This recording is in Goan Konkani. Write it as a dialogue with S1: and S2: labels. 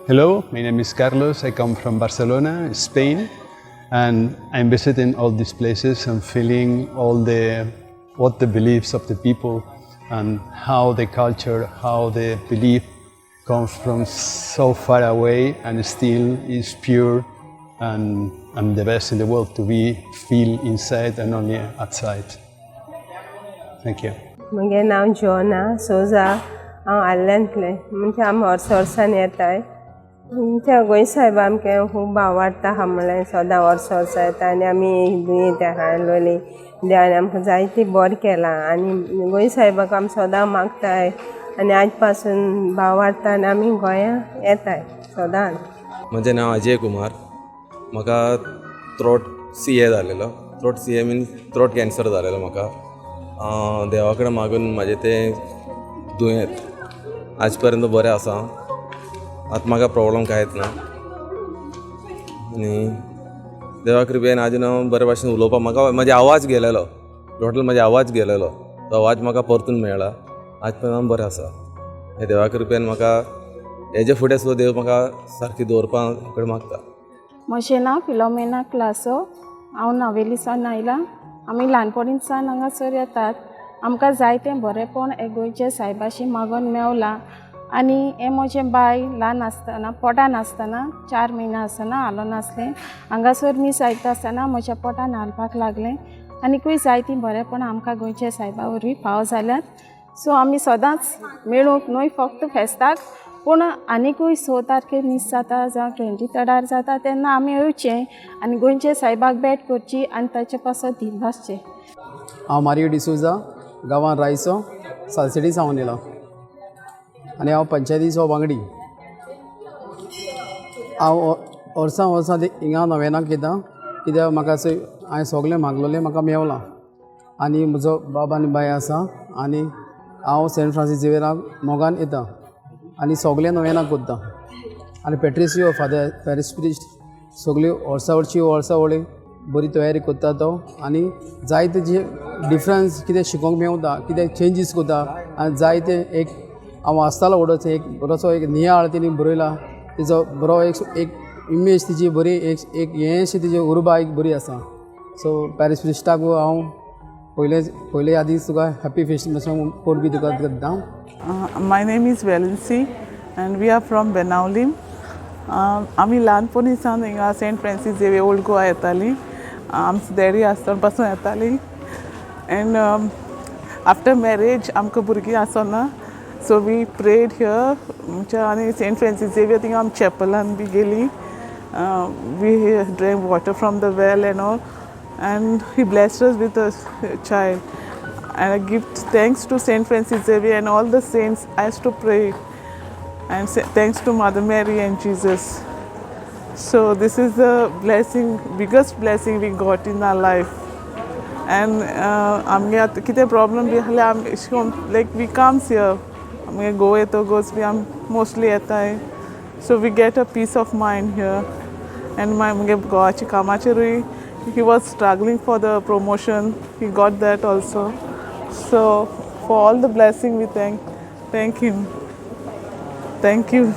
S1: Hello, my name is Carlos. I come from Barcelona, Spain, and I'm visiting all these places and feeling all the what the beliefs of the people and how the culture, how the belief comes from so far away and still is pure and the best in the world to be feel inside and only outside. Thank you.
S2: म्हगे नांव जोना सोजा. हांव आर्लेंतलें. म्हणजे आमी वर्सा वर्सान येताय. आमच्या गोंय सायबा आमकां खूब आवडटा आहा म्हणल्यार सदां वर्सा वर्सा येता आनी आमी दुयेंत आहा आसलोली, देवान आमकां जायती बरें केलां आनी गोंय सायबाक आमी सदां मागताय आनी आज पासून भावार्ता आनी आमी गोंया येताय सदांच.
S3: म्हजें नांव अजय कुमार. म्हाका थ्रोट सी ए जालेलो. Throat CA means throat cancer जालेलो म्हाका. देवा कडेन मागून म्हाजें तें दुयेंत आज पर्यंत बरें आसा. आतां म्हाका प्रॉब्लम कांयच ना आनी देवा कृपेन आजून हांव बरे भाशेन उलोवपाक. म्हाका म्हजे आवाज गेलेलो, टोटल म्हजे आवाज गेलेलो, तो आवाज म्हाका परतून मेळ्ळा. आज पर्यंत हांव बरें आसा. हे देवा कृपेन म्हाका हेजे फुडें सुद्दां देव म्हाका सारकी दवरपाक कडेन मागता.
S4: म्हजें नांव फिलोमेना क्लासो. हांव नावेली सावन आयलां. आमी ल्हानपणीसान हांगासर येतात. आमकां जायतें बरेंपण हे गोंयच्या सायबाशी मागून मेवलां. आनी हें म्हजें बाय ल्हान आसतना, पोटान आसतना, 4 म्हयने आसतना हालोनासलें. हांगासर मीस आयकता आसतना म्हज्या पोटान हालपाक लागलें. आनिकूय जायतीं बरेंपणां आमकां गोंयच्या सायबा वरवीं फावो जाल्यात. सो आमी सदांच मेळूंक न्हय फक्त फेस्ताक, पूण आनिकूय 6 तारखेर मीस जाता जावं 23rd जाता, तेन्ना आमी येवचें आनी गोंयच्या सायबाक भेट करची आनी ताचे पासत दिनवासचें.
S5: हांव मारियो डिसोजा, गांवान रायसो, सालसेटी सावन येयला आनी हांव पंचायतीचो वांगडी. हांव वर्सां वर्सां हिंगा नवेनाक येता, कित्याक म्हाका हांवें सगळें मागलोलें म्हाका मेवलां. आनी म्हजो बाब आनी बाय आसा आनी हांव सेंट फ्रांसीस झेवियराक मोगान येता आनी सगळें नवेनां करता. आनी पेट्रिसियो फादर, पॅरीश प्रिस्ट, सगळी वर्सावळची वर्सावळी बरी तयारी करता तो. आनी जायते जे डिफरन्स कितें शिकोंक मेवता, कितें चेंजीस करता. आनी जायते एक हांव वाचतालो वडोचो एक बरोसो एक नियाळ तेणी बरयला. तिजो बरो एक एक इमेज तिजी बरी एक एक हें अशी तिजी उर्बा एक बरी आसा. सो पॅरीश प्रिस्टाक हांव पयले पयले आदींच तुका हॅप्पी फेस्ट परबी तुका दिता.
S6: My name is Valency and we are from Benaulim. आमी ल्हानपणी सावन हिंगा saint Francis Xavier old Goa येतालीं. आमचो डॅडी आसतना पासून येतालीं. एंड आफ्टर मॅरेज आमकां भुरगीं आसना, सो we prayed here म्हणजे. आनी सेंट फ्रांसीस झेवियर थिंगा आमी चॅपलान बी गेलीं. We drank water from the well and all, and he blessed us with a child, and I give thanks to Saint Francis Xavier and all the saints. I used to pray and say thanks to Mother Mary and Jesus. So this is the blessing, biggest blessing we got in our life. And आमगे आतां कितें प्रॉब्लम बी आसल्यार आमी अशें करून लायक we comes here. आमगे गोवा येतकच बी आमी मोस्टली येताय, so we get a peace of mind here. And my मुगे घोवाच्या कामाचेरूय, he was struggling for the promotion, he got that also. So for all the blessing we thank him. Thank you.